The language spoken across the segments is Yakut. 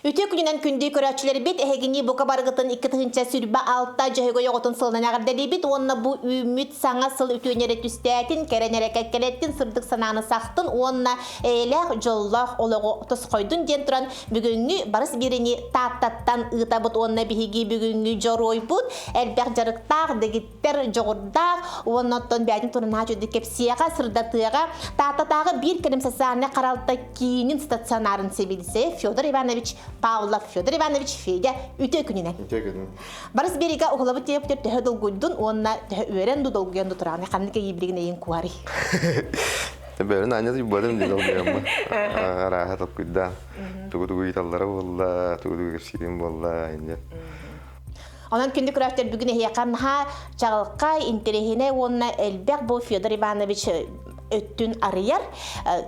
Үтүө күнүнэн күндү көрөөччүлэрбит, эһигини бука барыгытын 2026 Дьөһөгөй оҕотун сылынан эҕэрдэлиибит уонна бу үүммүт саҥа сыл үтүөнү эрэ түстээтин, кэрэн эрэ кэккэлэттин, сырдык санааны сахтын уонна эйэлээх, дьоллоох олоҕу тосхойдун диэн туран бүгүҥҥү барыс биэриини Тааттаттан ыытабыт уонна биһиги бүгүҥҥү дьоруойбут элбэх дьарыктаах, дэгиттэр дьоҕурдаах уонна оттон бэйэтин туһунан үрдүк кэпсиэҕэ, сырдатыаҕа Тааттатааҕы биир кэлим социальнай харалта киинин стационарын сэбиэдиссэйэ Федор Иванович Павлов. Федор Иванович Федя үтүө күнүнэн. Үтүө күнүн. Барыс биэригэ уһулабыт диэбиттэр төһө долгуйдун уонна төһө үөрэн ду долгуйан ду турааны ханнык эйиибилигин эйин куарый? Бөрін аня туйбадым дии долгуйаммын. Арааһа толкуйдаан. Тугу-тугу ыйыталлара буолла, тугу-тугу кэпсиирим буолла инде. Онон күндү көрөөччүлэр бүгүн эһиэхэ наһаа чаҕылхай, интэриэһинэй уонна элбэх бу Федор Иванович өттүн арыйар.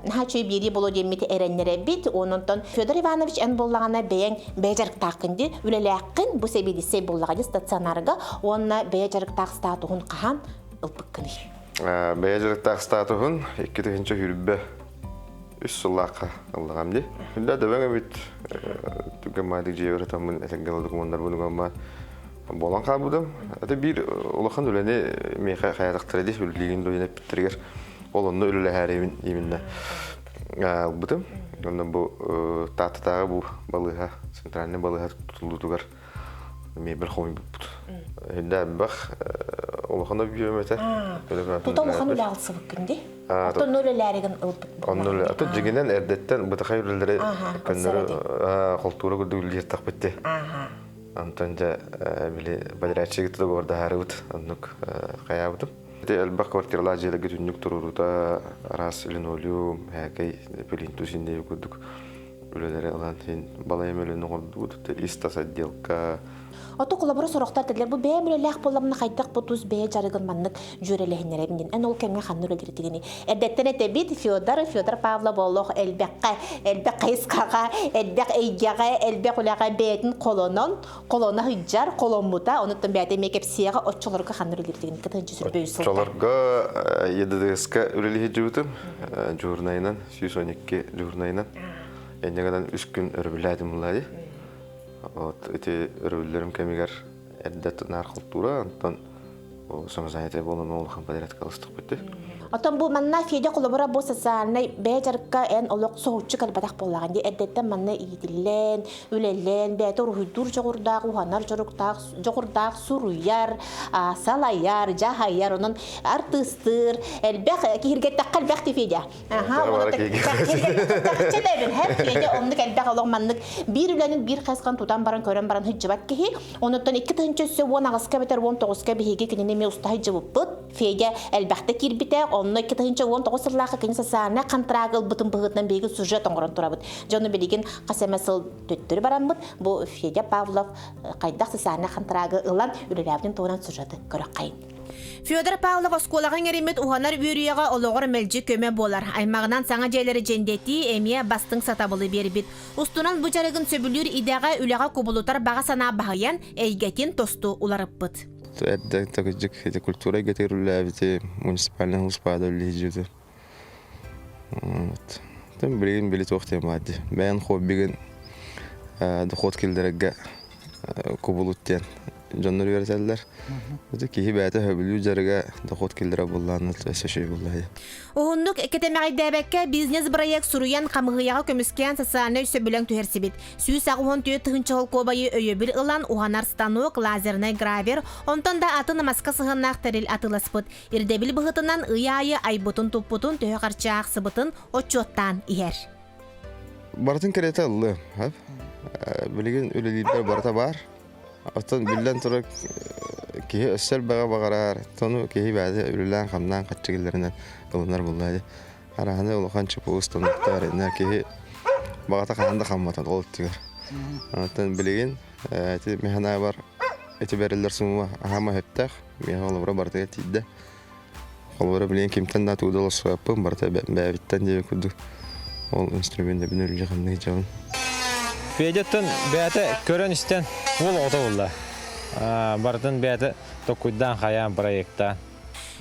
Наһаа үчүгэй биэрии буолуо диэммит эрэннэрэбит. Онон Федор Иванович эн буоллаҕына бэйэҥ бэйэ дьарыктааххын дии, үлэлээххин бу сэбиэдиссэй буоллаҕа дии стационарга уонна бэйэ дьарыктаах статуһун хаһан ылбыккыный? Бэйэ дьарыктаах статуһун 2023 сыллаахха ыллаҕам дии. Үлэ дөбөҥ эбит. Түгэн маадык дьиэбэр ытаммын этэргэ докумуоннарбын угаммар буолан хаалбытым. Это биир улахан үлэни миэхэ хайатахтара дии үлэлиигин дуйан эппиттэригэр ол онно үлэлэһээрибин именно ылбытым. Онно бу Тааттатааҕы бу балыыһа, центральный балыыһа тутуллуутугар мебель хомуйбуппут. Элбэх улахан объем этэ. Тута улахан үлэ ылсыбыккын дии? Оттон үлэлээригин ылбыт. Онно үлэ. Аты дьигинэн эрдэттэн бытахай үлэлэри көннөрү холтуура курдук үлэлиир тахпытти. Антон дьэ били подрядчик договордаһаарыбыт оннук хайаабытым. Ити элбэх квартиралаах дьиэлэргэ түннүк туруоруута араас линолеум, һээкэй, плинтус иннии курдук үлэлэри ылан син балайым үлэни оҥордубут ис-тас отделка Ото холобура сорохтор этэллэр бу бэйэм үлэлээх буолламмына хайдах бу тус бэйэ дьарыгын маннык дьүөрэлэһиннэрэбин диэн. Эн ол кэмҥэ ханна үлэлиирдигиний? Эрдэттэн этэбит Федор, Федор Павлов олох элбэххэ, элбэх хайысхаҕа, элбэх эйгэҕэ, элбэх үлэҕэ бэйэтин холонон, холоно сылдьар, холоммута, онуттан бэйэтэ эмиэ кэпсиэҕэ оччолорго ханна үлэлиирдигин кытынчы сүрбэ үс сылта. Оччолорго ЕДДС-ка үлэлии сылдьыбытым, дьуһурнайынан, 112 дьуһурнайынан. Инньэ гынан үс күн өрөбүлээтим булла дии. Вот ити өрөбүллэрим кэмигэр эрдэ наар култуура, онтон самозанятый буолан улахан подрядка ылыстахпыт Оттон бу манна Федя холобура бу социальнай бэйэ дьарыкка эн олох соһуччу кэлбэтэх буоллаҕын дии эрдэттэн манна иитиллэн, үлэлээн, бэйэтэ уруһуйдуур дьоҕурдаах, уһанар дьоруктаах, дьоҕурдаах суруйар, салайар, дьаһайар, онон артыыстыыр, элбэх киһиргэттэххэ элбэх ти Федя. Оннук элбэх олох маннык биир үлэнин биир хайысхан тутан баран көрөн баран сылдьыбат киһи. Онуттан 2018-ка эбэтэр 19-ка биһиги кинини эмиэ уста сылдьыбыппыт. Федя элбэхтэ киирбитэ. Онно 2019 сыллаахха кини социальнай контракт ылбытын быһыытынан биһиги сюжет оҥорон турабыт. Дьону билигин хас эмэ сыл төттөрү бараммыт. Бу Федя Павлов хайдах социальнай контрагы ылан үлэлээбитин туһунан сюжеты көрөххайын. Федор Павлов оскуолаҕа иҥэриммит уһанар үөрүйэҕэ олоҕор мэлдьи көмө буолар. Аймаҕынан саҥа дьиэлэри дьэндэтии эмиэ бастыҥ сатабылы биэрбит. Устунан бу дьарыгын сөбүлүүр идэҕэ үлэҕэ кубулутар баҕа санаа баһыйан, эйгэтин тосту уларыппыт. Эрдэ такыдьык ити культура эйгэтигэр үлэлээбити, муниципальнай службада үлэлиһдьибити. Вот. Билигин били туох диэн баар дии. Бэйэн хоббигын дохуот киллэрэргэ кубулут диэн дьоннор үөрэтэллэр. Ити киһи бэйэтэ сөбүлүүр дьарыга дохуот киллэрэ буллаан өссө үчүгэй буллаһыйа. Уһуннук кэтэмэҕэйдээбэккэ бизнес-бырайыак суруйан хамыһыйаҕа көмүскээн социальнай сөбүлэҥ түһэрсибит. 184 тыһыынча холкуобайы өйөбүл ылан уһанар станок, лазернай гравер, онтон да атын маска сыһыаннаах тэрил атыыласпыт. Ирдэбил быһыытынан ый аайы айбытын-туппутун, төһө харчы аахсыбытын отчуоттаан иһэр. Барытын кэриэтэ ыллыам. Билигин үлэлиирбэр барыта баар. Оттон биллэн турар киһи өссө элбэҕи баҕарар. Тону киһи бэйэтэ үлэлээн-хамнаан харчы киллэринэн ылынар буоллаа дии. Араһаны улахан чупу станоктар иннэ киһи баҕата хаһан да хамматан ол өттүгэр. Оттон билигин ити механабар ити бэриллэр сумма аһаама сөптөөх. Миэхэ холобура барытыгар тиийдэ. Холобура билигин кимтэн да тугу да олорсубаппын, барыта бэйэбиттэн диэбит курдук ол инструменнэрбин үлэлии-хамныы сылдьабын. Федяттан бэйэтэ көрөн-истэн уол оҕото булла. Барытын бэйэтэ токкуйдаан хайаан проектаан.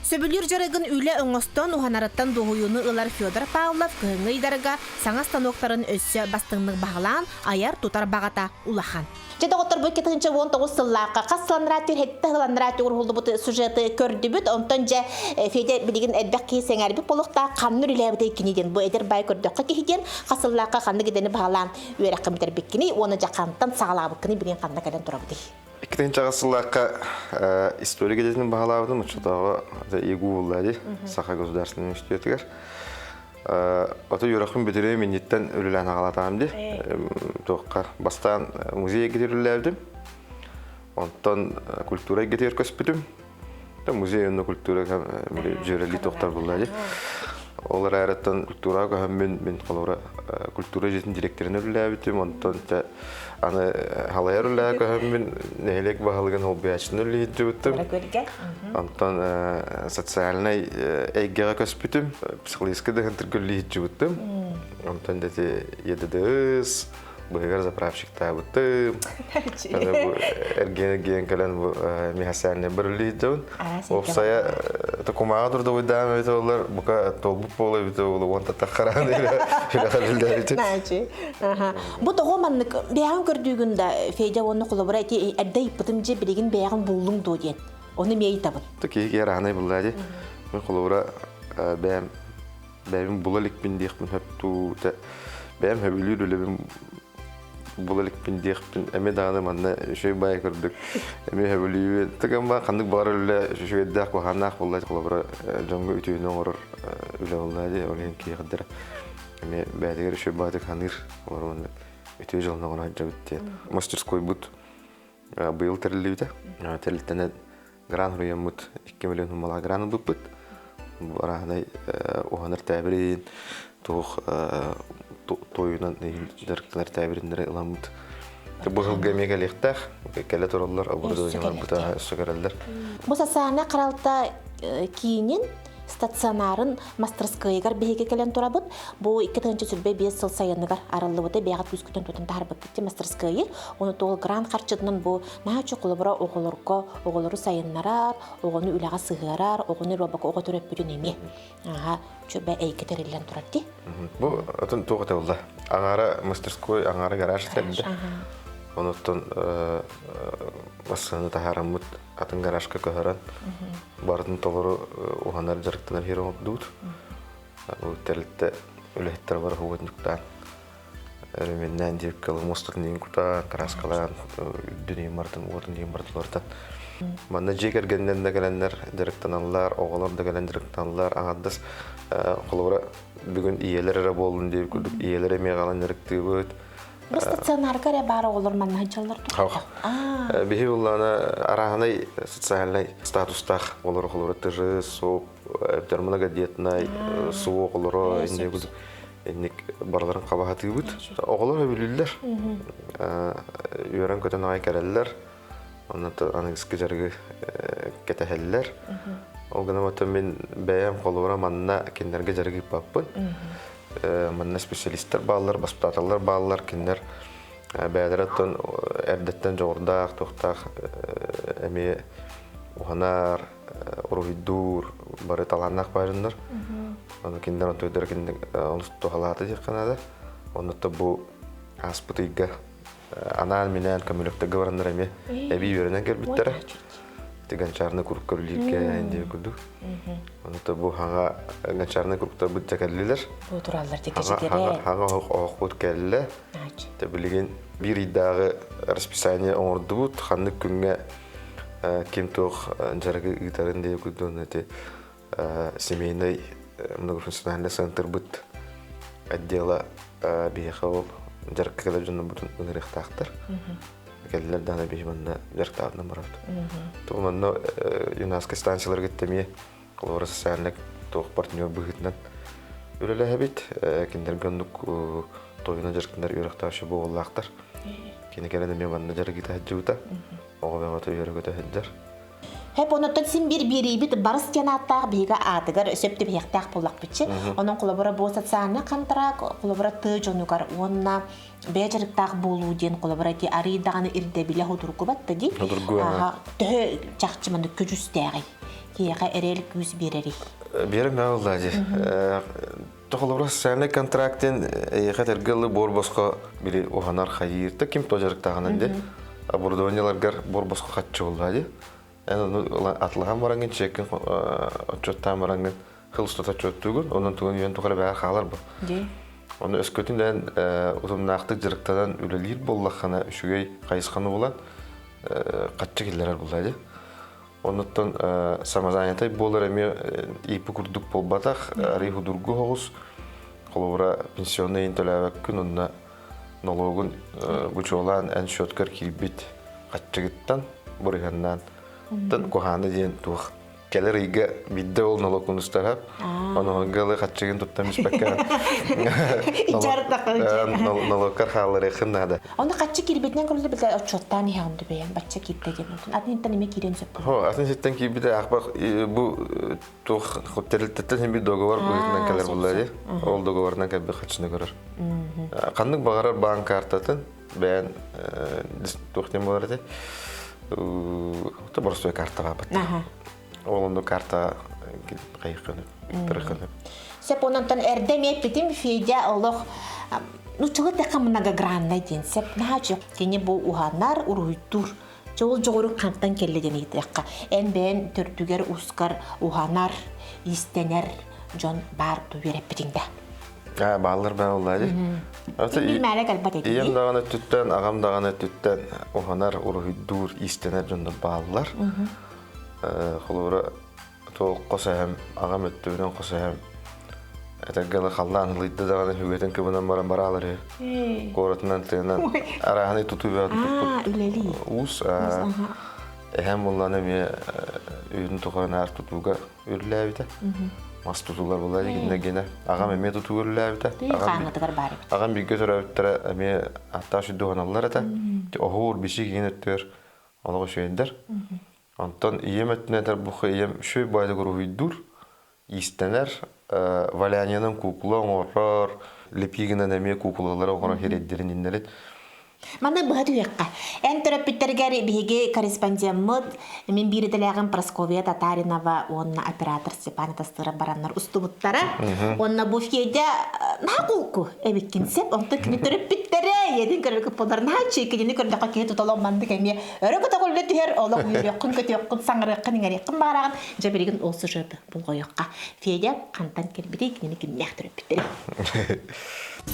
Сөбүлүүр дьарыгын үлэ оҥостон уһанарыттан дуоһуйууну ылар Федор Павлов кыһыҥҥы ыйдарга саҥа станоктарын өссө бастыҥнык баһылаан, айар-тутар баҕата улахан. Дьэ доҕоттор бу 2019 сыллаахха хас сыланнара түһэттэ сыланнара уруһуллубут сюжеты көрдүбүт. Онтон дьэ Федя билигин элбэх киһи сэҥээрбит буолуохтаах ханна үлэлээбитэ кини диэн бу эдэр баай көрдөххө киһи диэн хас сыллаахха ханнык идэни баһылаан үөрэххэ бүтэрбиккиний уонна дьэ хантан саҕалаабыккыный билигин ханна кэлэн турабытый? 2008 сыллаахха история идэтин баһылаабытым оччотооҕу ЕГУ буолла дии Саха государственный университетыгар. Ото үөрэхпин бүтэрээм инниттэн үлэлээн аҕалатаам дии. Туохха бастаан музей эйгэтигэр үлэлээбитим. Онтон культура эйгэтигэр көспүтүм. Музей уонна культура дьүөрэлии тохтор буолла дии. Ол эрээриттэн культураҕа көһөммүн мин холобура культура дьиэтин директорынан үлэлээбитим. Онтон аны халайар үлэҕэ көһөммүн нэһилиэк баһылыгын холбуйааччытын үлэлиһирдибиттим. Онтон социальнай эйгэҕэ көспүтүм. Психологическай дыһынтырга үлэлиһирдибиттим. Онтон дети ЕДДС, быһыгар заправщиктаабытым. Аны бу эргиэн-эргиэн кэлэн бу мехасальный бір үлэлиһирдибин. Уопсайа кумааҕы трудовойдаам эбитэ буоллар, бука толбут буола эбитэ буолла, уон таттаххараан үлэҕэ Наачы. Бу тоҕо маннык бэйэҕин көрдүүгүн да Федя уонна холобура ити эрдэ ыйыппытым дьэ билигин бэйэҕин буллуҥ дуо диэн. Ону эмиэ ыйытабын. Киһи киһи араанай буллаа дии. Мин холобура бэйэм бэйэбин була иликпин диэхпин сөп бэйэм сөбүлүүр үлэбин була иликпин диэхпин эмиэ даҕаны манна үчүгэй баайы көрдүк эмиэ сөбүлүүбүн тыгын ба ханнык баҕарар үлэ үчүгэйдээх куһааннаах буолла холобура дьоҥҥо үтүөнү оҥорор үлэ буолла дии ол иһин киһи эмиэ бэйэтигэр үчүгэй баҕайытык саныыр олору маннык үтүө дьолун оҥоро сылдьабыт диэн мастерскойбут быйыл тэриллибитэ тэрилтэнэн гран суруйаммыт 2 миллион суммалаах гран ылбыппыт бу арааһынай уһанар тээбирин туох туойунан дьарыктанар тээбириннэри ыламмыт бу сылга эмиэ кэлиэхтээх кэлэ тураллар оборудованиеларбыта өссө кэлэллэр бу социальнай харалта киинин стационарын мастарыскыайыгар биһиги кэлэн турабыт. Бу 2025 сыл сайыныгар арыллыбыта бэйэҕит күүскүтүн тутан таһаарбыккыт мастарыскыайы. Ону туол грант харчытынан бу наһаа холобура оҕолорго оҕолору сайыннарар, оҕону үлэҕэ сыһыарар, оҕону робокка оҕо төрөппүтүн эмиэ аха чөбө эйгэ тэриллэн турар дии. Бу атын туох этэ буолла? Аҥаара мастерской, аҥаара гараж тэрилдэ. Онуттан массыынаны таһаараммыт атын гаражка көһөрөн барытын толору уһанар дьарыктанар сир оҥордубут. Бу тэрилтэ үлэһиттэрэ бары угутнуктаан өрөмүөннээн диэбиккэ муостатын иһин кутаан, краскалаан, үрдүн иһин барытын, уотун иһин барытын уларытан. Манна дьиэ кэргэнинэн да кэлэннэр дьарыктаналлар, оҕолор да кэлэн дьарыктаналлар. Аҥардас холобура бүгүн ийэлэр эрэ буоллун диэбит курдук ийэлэр эмиэ аҕалан дьарыктыыбыт. Бу стационарга эрэ баар оҕолор манна сылдьаллар дуо? Биһи буллаана арааһынай социальнай статустаах оҕолор холобура ТЖ, СОП, многодетнай, СУО оҕолоро инник барыларын хабаһатыыбыт. Оҕолор өбүлүүллэр. Үөрэн-көтөн аҕай кэлэллэр. Онно аныгыскы дьарыгы кэтэһэллэр. Ол гынан мин бэйэм холобура манна кинилэргэ дьарыгы ыыппаппын. Манна специалистар бааллар, баспытааталлар бааллар, кинилэр бэйэлэрэ оттон эрдэттэн дьоҕурдаах, туохтаах эмиэ уһанар, уруһуйдуур, бары талааннаах баарыннар. Ону кинилэр онтуйдара кинилэр олус туһалаата диэххэ наада. Оннуттан бу ааспыт ыйга анаан-минээн көмөлөктөргө бараннар эмиэ эбии үөрэнэн кэлбиттэрэ. Ити гончарный круг көрүлүүргэ диэн курдук. Онута бу хаҥа гончарный кругтарбыт дьэ кэллилэр. Бу тураллар дикэчигэрэ. Хаҥа оһохпут кэллэ. Те билигин биир ыйдааҕы расписание оҥордубут. Ханнык күҥҥэ ким туох дьарыгы ыытарын диye курдук ити семейный многофункциональный центрбыт отдела биһиэхэ ол дьарыкка кэлэр дьоннорбутун ыҥырыахтаахтар. Кэллэр даҕаны биһи манна дьарыктаабытынан барабыт. Тугу манна юнацкай станцияларга эмиэ холобура социальный туох партнер быһыытынан үлэлэһэбит. Кинилэргэ оннук тойуна дьарыктанар үөрэхтээх буоллаахтар. Кини кэлэн эмиэ манна дьарыгыта сылдьыбыта. Оҕо бөҕөтө үөрэ-көтө сылдьар. Хэп онуттан син биир биэриибит барыс диэн ааттаах биһиги аатыгар сөп түбэһиэхтээх буоллахпытчы. Онон холобура бу социальный контракт холобура тыа дьонугар уонна бэйэ дьарыктаах буолуу диэн холобура ити арый даҕаны ирдэбилэ судургубат да дии. Судургу. Төһө чахчы маннык көдьүүстээҕий? Киһиэхэ эрэл күүс биэрэрий? Биэрэр наалла дии. Холобура социальный контракт диэн эйиэхэ этэргэ дылы буор босхо били уһанар хайыыр да ким то дьарыктааҕынан ди оборудованиеларгар буор босхо хаччы буолла ди эн ону атлаһан бараҥҥын чеккин отчуоттаан бараҥҥын хыл устата отчуоттуугун онон тугун үйэн тухары бэҕэр хаалар бу ону өскөтүн эн утумнаахтык дьарыктанан үлэлиир буоллаххына үчүгэй хайысханы булан хаччы киллэрэр буолла ди Оннуттан самозанятай буолар эмиэ ИП курдук буолбатах, арый худургу соҕус. Холобура, пенсионный иин төлөөбөккүн, онно налогун бучуолаан эн счеткар киирбит хаччыгыттан бырыһыаннаан тан куһааны диэн туох кэлэр ыйга бидде ол налог устарап ону ылы хаччыгын туттан испэккэ налогкар хаалларыаххын наада Онно хаччы киирбитинэн көрүллэ билэ отчуоттаан иһэҕин дүбэйэн бачча киирдэ диэн онтон атын иттэн эмиэ киирэн сөп. Хо атын ситтэн киирбитэ ахпах бу туох тэрилтэттэн син бир договор быһыытынан кэлэр булла дии. Ол договорынан кэлбит хаччыны көрөр. Ханнык баҕарар баан картатын бэйэн туох диэн буолар этэй? Боростуой карта бааппат. Ол онно карта хайыххын тырыххын. Сеп ононтон эрдэ эмиэ эппитим Федя олох ну чылы тэхэ многогранный диэн сеп наһаа кини бу уһанар уруһуйдуур чоол дьоҕурун хантан кэллэ диэн ыйытыахха эн бэйэн төрдүгэр ускар уһанар иистэнэр дьон баар ту үөрэппитиҥ да Аа, бааллар бааллар ди. Билмээрэ кэлбэт этии. Ийэм даҕаны өттүттэн, аҕам даҕаны өттүттэн уһанар, уруһуйдуур, иистэнэр дьоннор бааллар. Холобура, туох хос эһэм, аҕам өттүбүнэн хос эһэм этэргэ дылы халлаан ылыйда даҕаны сүгэтин кыбынан баран бараалар үһү. Куоратынан тыынан арааһынай тутуу бөҕө туппут. Уус эһэм буоллаҕына эмиэ үйэтин тухары наар тутууга үлэлээбитэ. Мас тутуулар буолла гиннэ гинэ. Аҕам эмиэ тутууга үлэлээбитэ. Аҕам бииргэ төрөөбүттэрэ эмиэ аттаах сүрдү уһаналлар этэ. Оһуур, биши киин өттүгэр олох үчүгэйдэр. Онтон ийэм өттүнэн этэр бу ийэм үчүгэй баайдык уруһуйдуур, иистэнэр, валяниянан куукула оҥорор, лепигинэн эмиэ куукулалары оҥорон хирэйдэрин иннэрин. Манна быһа түһүөххэ. Эн төрөппүттэргэр биһиги корреспондеммыт, мин биир идэлээҕим Прасковья Татаринова уонна оператор Степан Атастыров бараннар устубуттара. Уонна бу Федя наһаа кулку эбиккин сеп, онтон кини төрөппүттэрэ ийэтин көрөргө болар наһаа үчүгэй кинини көрдөххө киһи туталон маннык эмиэ өрө көтөҕүллэ түһэр, олох үөрүөххүн, көтүөххүн, саҥарыаххын, иҥэриэххин баҕараҕын. Дьэ билигин ол сюжеты болҕойуохха. Федя хантан кэлбитий, кинини кимнээх төрөппүттэрий?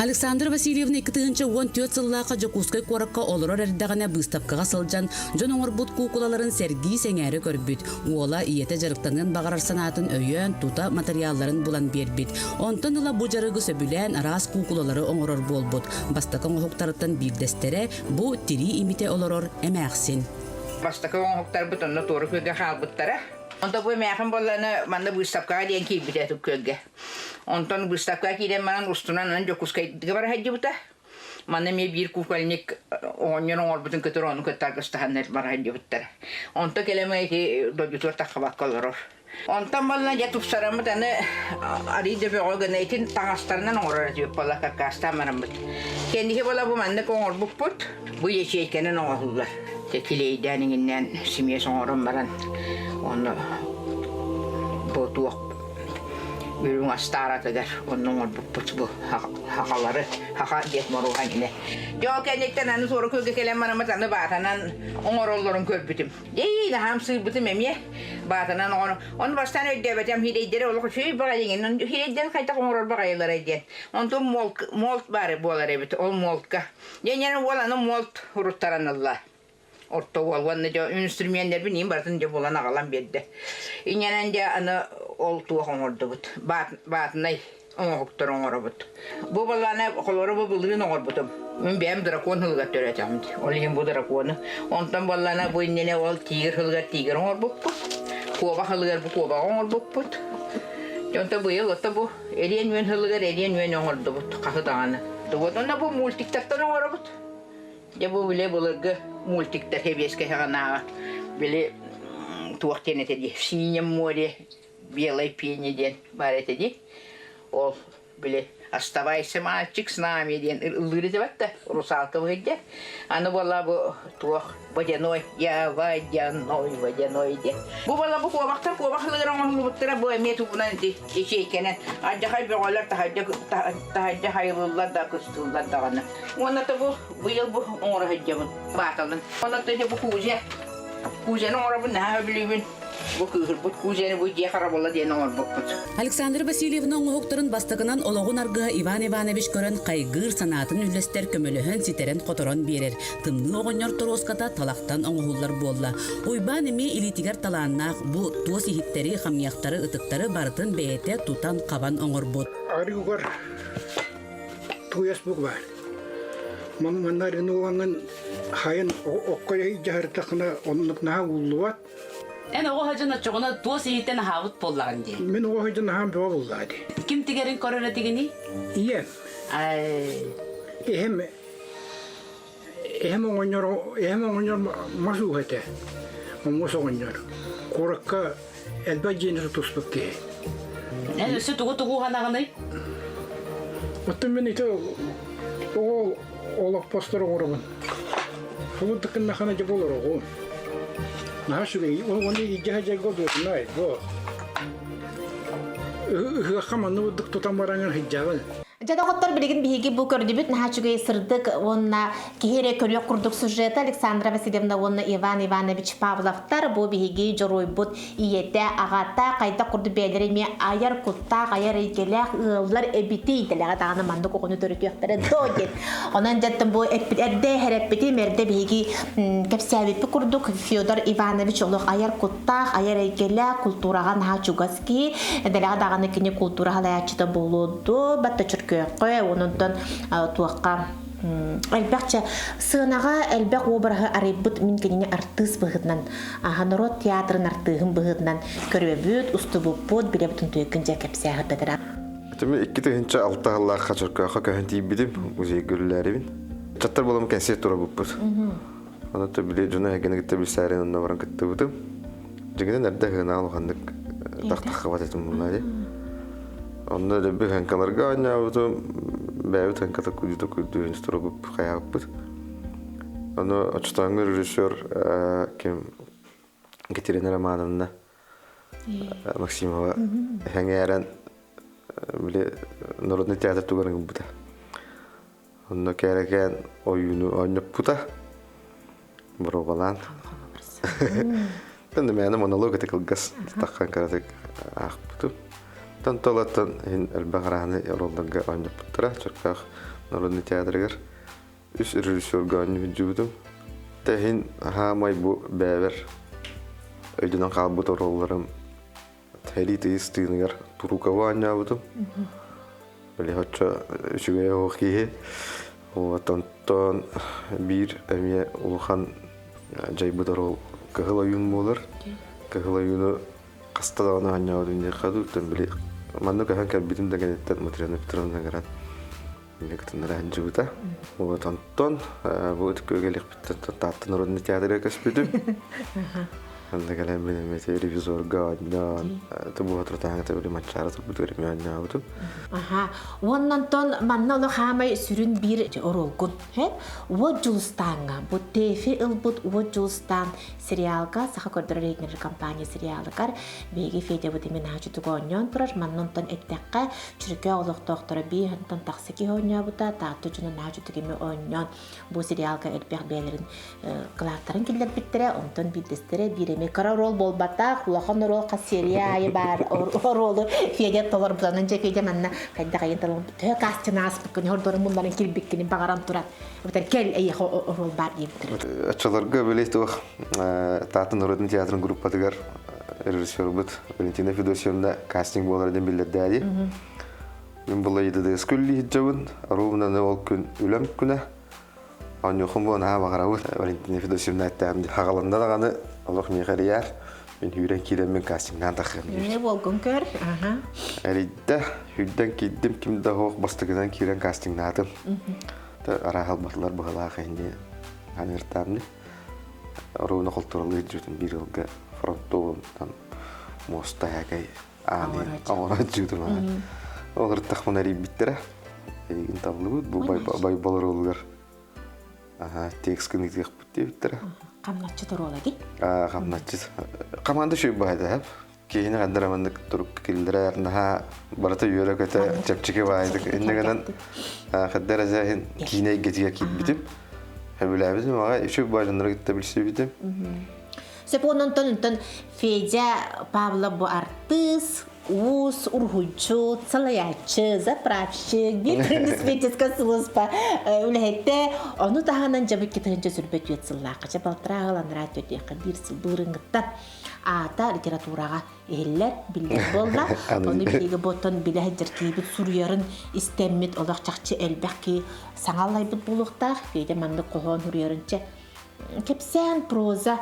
Александра Васильевна 2014 сыллаахха Дьокуускай куоракка олорор эрдэҕинэ быыстапкаҕа сылдьан дьон оҥорбут куукулаларын сэргии-сэҥээрэ көрбүт. Уола ийэтэ дьарыктаныан баҕарар санаатын өйөөн, тута матырыйаалларын булан биэрбит. Онтон ыла бу дьарыгы сөбүлээн араас куукулалары оҥорор буолбут. Бастакы оҥоһуктарыттан биирдэстэрэ бу тирии имитэ олорор эмээхсин. Бастакы оҥоһуктарбыт онно туора күөлгэ хаалбыттара. Онто бу эмээхин буолланы манна быыстапкаҕа диэн киирбитэ күөлгэ. Онтон быыстапкаҕа киирэн баран устунан онон Дьокуускайга бара сылдьыбыта. Манна эмиэ биир кукольник оҕонньор оҥорбутун кытары ону кытта аргыстаһаннар бара сылдьыбыттара. Онто кэлэн ити дойдутугар таххабакка олорор. Онтон буолла дьэ тупсараммыт аны арый да бөҕө гына итин таҥастарынан оҥорор этибит буолла каркастаан бараммыт. Кэнники буола бу маннык оҥорбуппут. Бу ячейканан оҥоһуллар. Дьэ килиэйдээн иҥиннээн симиэс оҥорон баран ону бу туох үрүҥ астааратыгар онно оҥорбуппут бу хахалары хаха диэт моруоха иҥинэ. Дьэ ол кэнниттэн аны суору күөлгэ кэлэн бараммыт аны баатанан оҥороллорун көрбүтүм. Дьэ наһаам сыырбытым эмиэ баатанан оҥоро. Ону бастаан өйдөөбөтөм хирэйдэри олох үчүгэй баҕайы иҥин. Хирэйдэрин хайдах оҥорор баҕайыларай диэн. Онтон молт, молт баар буолар эбит. Ол молтка. Дьэ инньэ уол аны молт уруттаран ылла. Орто уол уонна дьэ инструменнэрбин иин барытын дьэ булан аҕалан биэрдэ. Инньэнэн дьэ аны ол туох оҥордубут. Баат, баатынай оҥоһуктар оҥоробут. Бу балааны холоро бу былырыын оҥорбутум. Мин бэйэм дракон сылыгар төрөөтөҕүм дии. Ол иһин бу дракону. Онтон буоллаана бу иннинэ ол тигр сылыгар тигр оҥорбуппут. Куобах сылыгар бу куобаҕы оҥорбуппут. Онтон быйыл ото бу эриэн үөн сылыгар эриэн үөн оҥордубут хаһы даҕаны. Вот онно бу мультиктартан оҥоробут. Дьэ бу били былыргы мультиктар сэбиэскэй саҕанааҕы били Туох диэн этэ дии, В синем море белой пене диэн баар этэ дии. Ол били «Оставайся, мальчик, с нами» диэн ыллыыр этэ да русалка выйдет. Аны буолла бу туох водяной, я водяной, водяной диэн. Бу буолла бу куобахтар куобах ылыгар оҥоһуллубуттара бу эмиэ тугунан ити ячейкэнэн алдьахай бөҕөлөр таһырдьа таһырдьа хайылыллар да кыстыыллар даҕаны. Уонна да бу быйыл бу оҥоро сылдьабын бааталын. Уонна да бу кузя Кузяны оҥоробун наһаа сөбүлүүбүн. Бу кыыһырбыт кузяны бу дьиэ харабыла диэн оҥорбуппут. Александра Васильевна оҥоһуктарын бастакынан олоҕун аргыһа Иван Иванович көрөн хайгыыр, санаатын үллэстэр, көмөлөһөн, ситэрэн-хоторон биэрэр. Тымныы оҕонньор торуоската талахтан оҥоһуллар буолла. Уйбаан эмиэ илиитигэр талааннаах бу туос иһиттэри, хамыйахтары, ытыктары барытын бэйэтэ тутан-хабан оҥорбут. Арыгыгар тууйас бук баар. Манна арыгыны ылаҥҥын хайын окко дьаһартаххына оннук наһаа ууллубат. Эн оҕо сылдьан оччоҕуна туос иһиттэн аһаабыт буоллаҕын дии. Мин оҕо сылдьан аһаан бөҕө буоллаҕа дии. Ким тигэрин көрөр этигиний? Ийэм. Ай. Эһэм эһэм оҕонньор эһэм оҕонньор мас ууһа этэ. Муус оҕонньор. Куоракка элбэх дьиэни тутуспут киһи. Эн өссө тугу-тугу уһанаҕыный? Оттон мин ити оҕо олоппостор оҥоробун. Холуттакыннахана дьэ болор оҕум. Наһаа үчүгэй. Уонна илдьэ сылдьарга удобнай. Бу. Ыһыахха манны бурдук тутан бараҥын сылдьабын. Дьэ доҕоттор билигин биһиги бу көрдүбүт наһаа үчүгэй сырдык уонна киһи эрэ көрүөх курдук сюжета Александра Васильевна уонна Иван Иванович Павловтар бу биһиги дьоруойбут ийэтэ, аҕата хайдах курдук бэйэлэрэ эмиэ айар куттаах, айар эйгэлээх ыаллар эбитий дэлэҕэ даҕаны маннык оҕону төрөтүөхтэрэ доо диэн. Онон дьэттэн бу эппит эрдэ эһэрэппитим, эрдэ биһиги кэпсээбиппит курдук Федор Иванович олох айар куттаах, айар эйгэлээх, култуураҕа наһаа чугас киһи. Дэлэҕэ даҕаны кини култуура салайааччыта буолуо дуо, батта чөркөөххө, онон туохха элбэхчэ сыанаҕа элбэх уобараһы арыйбыт мин кинини артыыс быһыытынан аха норуот театрын артыыһын быһыытынан көрөбүт, устубуппут, билэбит унтуйгын дьэ кэпсээһырдатара. Этими 2006 сыллаахха Чөркөөххө көһөн тиийбитим, музейга үлэлээрибин. Чаттар буолам кэнсиэр турабыппыт. Онон били дьону эһигини кытта билсээрин онно баран кыттыбытым. Дьиҥинэн эрдэ ыһынаал улаханнык тахтаххабат этим буолла Онно дөбү ханкаларга оонньообутум, бэйэбит ханката кудута курдук турабыт хайаабыппыт. Ону оччотооҥҥу режиссер ким Екатерина Романовна Максимова эһэҥээрэн били народный театр тугар ыҥырбыта. Онно кээрэкээн ойууну оонньоппута. Боруобалаан. Тэн мээнэ монолог ити кылгас таххан кыратык аахпытым. Тон толаттан иһин элбэх арааны оруолларга оонньоппуттара Чөркөөх народный театрыгар үс режиссерга оонньуу сылдьыбытым. Тэһин хаамай бу бэйэбэр өйдөнөн хаалбыт оруолларым Сэрии тыйыс тыыныгар Туруковы оонньообутум. Били оччо үчүгэй оһох киһи. Вот онтон биир эмиэ улахан дьайбыт оруол Кыһыл ойуун буолар. Кыһыл ойууну хаста даҕаны оонньообутум диэххэ дуу, били манна көһөн кэлбитим да кэнниттэн Матрена Петровна ыҥыран Эмиэ кытыннара сылдьыбыта. Вот онтон бу ытык күөгэлиэхпиттэн Таатта народный театрга көспүтүм. Онно кэлэн мин эмиэ ревизорга оонньоон, тубуһа туртааҥҥыта били манчаары турбутугар эмиэ оонньообутум. Аха. Уонна онтон манна олох хаамай сүрүн биир оруолгун. Уот Дьулустааҥҥа бу ТЭФИ ылбыт Уот Дьулустаан сериалга Саха көрдөрөр иһитиннэрэр компания сериалыгар биһиги Федябыт именно чутук оонньоон турар. Манна онтон эттэххэ Чөркөөх олохтоохторо биир тахса киһи оонньообута, Таатта дьоно наһаа үчүгэй оонньоон бу сериалга элбэх бэйэлэрин кылааттарын киллэрбиттэрэ, онтон биирдэстэрэ биир эмиэ кыра оруол буолбатах, улахан оруол хас серия аайы баар оруолу Федя толорбутанын дьэ Федя манна хайдах айын талан төһө кастинг ааспыккын хордорун муннарын килбиккини баҕаран туран эбэтэр кэл эйиэхэ оруол баар диэбиттэрэ. Оччолорго били туох Таатта народный театрын группатыгар режиссербут Валентина Федосьевна кастинг буолар диэн биллэрдээди. Мин була ЕДДС күллиһиджабын, ровно ол күн үлэм күнэ. Онньуохум бу наһаа баҕарабыт. Валентина Федосьевна эттэҕим хаҕаланна даҕаны олох миэхэ эрийээр. Мин үүрэн киирэммин кастингнаан тахыам диир. Не болгун көр. Аха. Эрийдэ, үрдэн киирдим, ким да суох бастакынан киирэн кастингнаатым. Арааһалбатылар быһалаах иһини аныыртаамны. Ровно холтуралыы илдьибитим биир ыалга. фронтон муоста һээкэй ааны оҥорооччутум. Олортахпына эрийбиттэрэ. Эйигин таллыбыт бу Байбал оруолугар текст гыныытыахпыт диэбиттэрэ. Хамначчыт оруола ди? Хамначчыт. Команда үчүгэй баайда Киһини ханна маннык турукка киллэрэр наһаа барыта үөрэ-көтө чэпчэки баайдык. Инньэ гынан хаддар эсэһин киинэ эйгэтигэр киирбитим. Сөбүлээбитим аҕай үчүгэй баайдыннары кытта билсибитим. Сөп онтон онтон Федя Павлов бу артыыс, уус, уруһуйчут, салайааччы, заправщик, диспетчерская служба үлэһиттэ. Ону таһынан дьабык кытыһынча сүрбэ түөт сыллаахха, ча балтараа ыал анараа түөтүөххэ биир сыл былырыҥҥыттан аата литератураҕа иһиллэр, биллэр буолла. Ону биһиги боттон билэ сылдьар киһибит суруйарын истэммит олох чахчы элбэх киһи саҥа аллайбыт буолуохтаах. Федя маннык хоһоон суруйарын чэ кэпсээн проза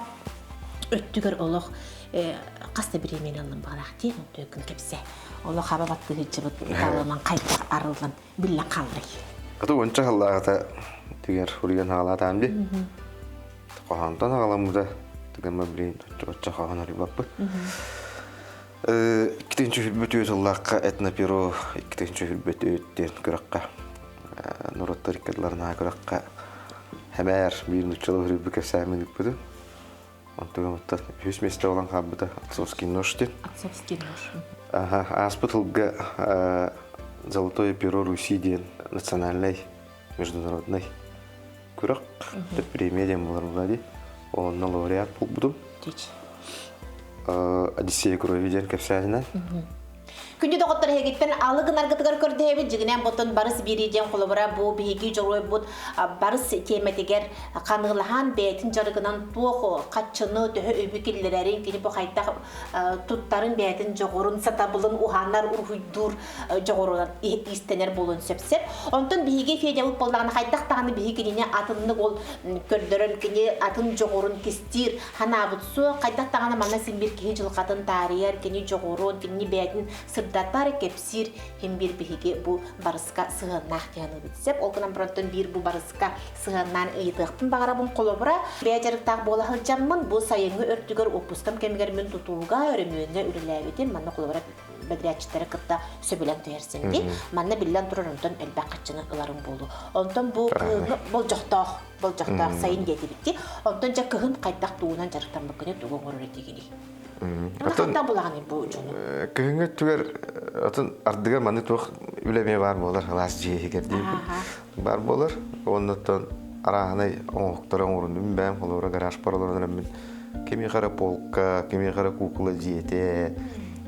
өттүгэр олох хас да бириэмэни ыллым баҕалаах дии онтуйгун кэпсээ олох хаба баттыһыччыбыт талынан хайдах арыллан биллэн хааллай Аты уонча сыллааҕыта түгэр суруйан хаалаатаан би хоһоонтон аҕаламмыта түгэммэ билин оччо хоһоон арыйбаппыт иккитинчи хүрбүтүө сыллаахха этноперо иккитинчи хүрбүтүө диэн күрэххэ норуоттар иккардыларынаа күрэххэ хэмээр биир нуччалыы хүрбү кэпсээмин ыыппытым онтугам оттон үһүс миэстэ буолан хаалбыта отцовский нож диэн отцовский нож аха ааспыт сылга золотое перо Руси диэн национальнай международный күрэх премия диэн буолар буолла дии онно лауреат буолбутум Одиссея крови диэн кэпсээнинэн Күндү доҕоттор эһигиттэн алы гынаргытыгар көрдөһөбүт дьигинэн ботон барыс биэрии диэн холобура бу биһиги дьоруойбут барыс тиэмэтигэр ханыылаһан бэйэтин дьарыгынан туох хаччыны төһө үбү киллэрэрин кини бу хайдах туттарын бэйэтин дьоҕурун сатабылын уһанар уруһуйдуур дьоҕурунан иистэнэр буолуон сөпсөп. Онтон биһиги Федябыт буоллаҕына хайдах даҕаны биһи кинини атыннык ол көрдөрөн кини атын дьоҕурун кистиир ханаабыт суох хайдах даҕаны манна син биир киһи дьылҕатын таарыйар кини дьоҕурун кинини бэйэтин сырдатар кэпсиир хим биир биһиги бу барыска сыһыаннаах диэн сөп. Ол гынан баран биир бу барыска сыһыаннаан ыйытыахпын баҕарабын холобура бэйэ дьарыктаах буола сылдьаммын бу сайыҥҥы өртүгэр уоппускам кэмигэр мин тутууга өрөмүөҥҥэ үлэлээбитим манна холобура бэдэрээтчиттэрэ кытта сөбүлэҥ түһэрсэн дии. Манна биллэн турар онтон элбэх хаччыны ыларым буолуо. Онтон бу кыһыҥҥы болдьохтоох, болдьохтоох сайын диэтибит дии. Онтон дьэ кыһын хайдах тугунан дьарыктаммыккыный, тугу оҥорор этигиний? Атын Хайдах булаҕыный бу дьону? Кыһыҥҥы өттүгэр атын ардыгар маннык туох үлэ эмиэ баар буолар, алаас дьиэ иһигэр дии баар буолар. Оннуттан арааһынай оҥоһуктары оҥоруннум бэйэм холобура гаражпар олорон эрэммин кимиэхэ эрэ полка, кимиэхэ эрэ куукула дьиэтэ,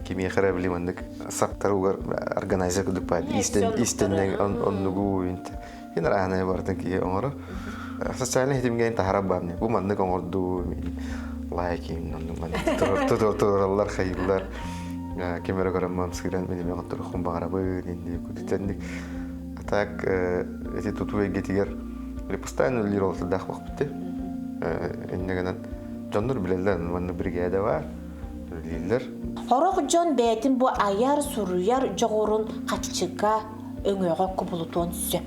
кимиэхэ эрэ били маннык саптар угар органайзер курдук баар истэннэҥ оннугу ин арааһынай барытын киһи оҥоро социальнай ситимҥэ таһара баамне бу маннык оҥордуу лайк оннук маннык тураллар хайыыллар ким эрэ көрөн мамсыыран мин эмиэ оҥоттороххун баҕарабын инник кутутэнник а так эти тутуу эйгэтигэр постоянно үлэлиир олохтоох бахпыт иннэ гынан дьоннор билэллэр манна биригээдэ баар үлэлииллэр Сорох дьон бэйэтин бу айар, суруйар дьоҕурун хаччыга, өҥөҕө кубулутуон сөп.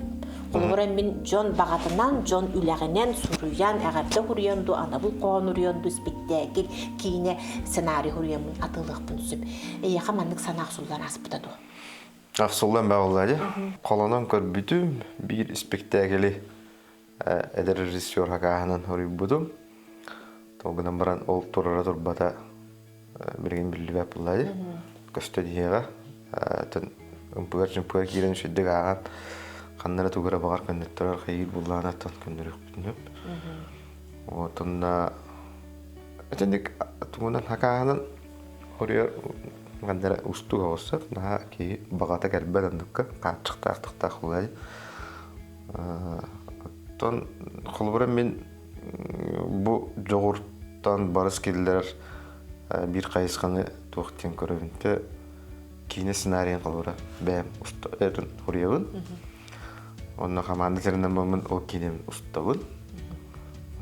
Холобура мин дьон баҕатынан, дьон үлэҕинэн суруйан, эҕэрдэ суруйан дуу, анабыл хоһоон уруйан дуу, испиктээкил, киинэ, сценарий суруйаммын атыылыахпын сөп. Эйиэхэ маннык санаа охсуллан ааспыта дуо? Охсуллан баҕалла дии. Холонон көрбүтүм, биир испиктээкили эдэр режиссер хакааһынан хоруйбутум. Ол гынан баран ол турара турбата билигин биллибэт буолла дии. Көстө диэҕэ. Ымпыгар-чымпыгар киирэн үчүгэйдик ааҕан ханна эрэ тугу эрэ баҕар көннөттөрөр хайыыр буоллаҕына оттон көннөрүөхпүтүн сөп. Вот онно итинник тугунан хакааһынан хоруйар ханна эрэ устук оҕуссат наһаа киһи баҕата кэлбэт оннукка хааччахтаах тахтаах буолаайы. Оттон холобура мин бу дьоҕуртан барыс киллэрэр биир хайысханы туох диэн көрөбүн те киинэ сценарийын холобура бэйэм этин суруйабын. Онно хамаанда тэринэн баммын ол киинэбин устабын.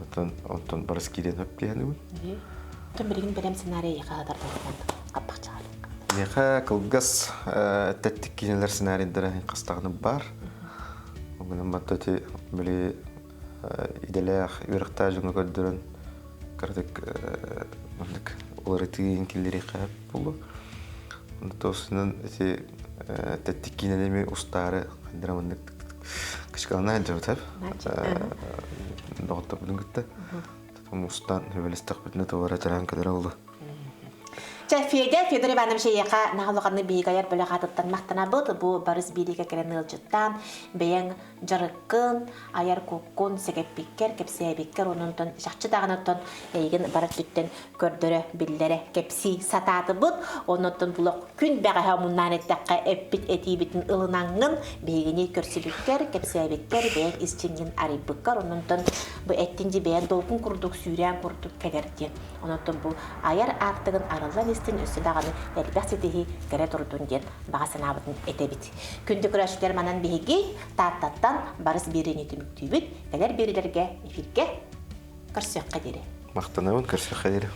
Оттон онтон барыс киирэн хөп диэхэнибин. Оттон билигин бэлэм сценарий эйиэхэ сатар хаппахчаҕа Миэхэ кылгас тэттик киинэлэр сценарийдара хастаҕына бар. Ол гынан батта ити били идэлээх үөрэхтээх дьоҥҥо көрдөрөн кыратык маннык уларытыы киллэриэххэ буолуо. Тосунан ити тэттик киинэлэми устаары хайдара маннык кычкалана сылдьабытар. Доҕотторбутун кытта. Устан сөбүлэстэхпитинэ туора тараан кэлэрэ буолуо. Чэ, Федя, Федор Иванович эйиэхэ наһаа улаханнык биһиги айар бөлөх аатыттан махтанабыт. Бу барыс биэриигэ кэлэн ыалдьыттаан, бэйэҥ дьарыккын, айар куккун сэгэппиккэр, кэпсээбиккэр, онон чахчы даҕаны оттон эйигин бары өттүттэн көрдөрө, биллэрэ, кэпсии сатаатыбыт. Оннуттан булах күн бэҕэһээ омуннаан эттэххэ эппит этиибитин ылынаҥҥын биһигини көрсүбүккэр, кэпсээбиккэр, бэйэҥ ис дьиҥҥин арыйбыккар, оннуттан бу эттин дьи бэйэҥ долгун курдук сүүрээн курдук кэлэр диэн. Онон бу айар аартыгын арыллан истин өссө даҕаны элбэх ситиһии кэлэ турдун диэн баҕа санаабытын этэбит. Күндү көрөөччүлэр манан биһиги Тааттаттан барыс биэриини түмүктүүбүт. Кэлэр биэриилэргэ эфиргэ көрсүөххэ диэри. Махтанабын көрсүөххэ диэри.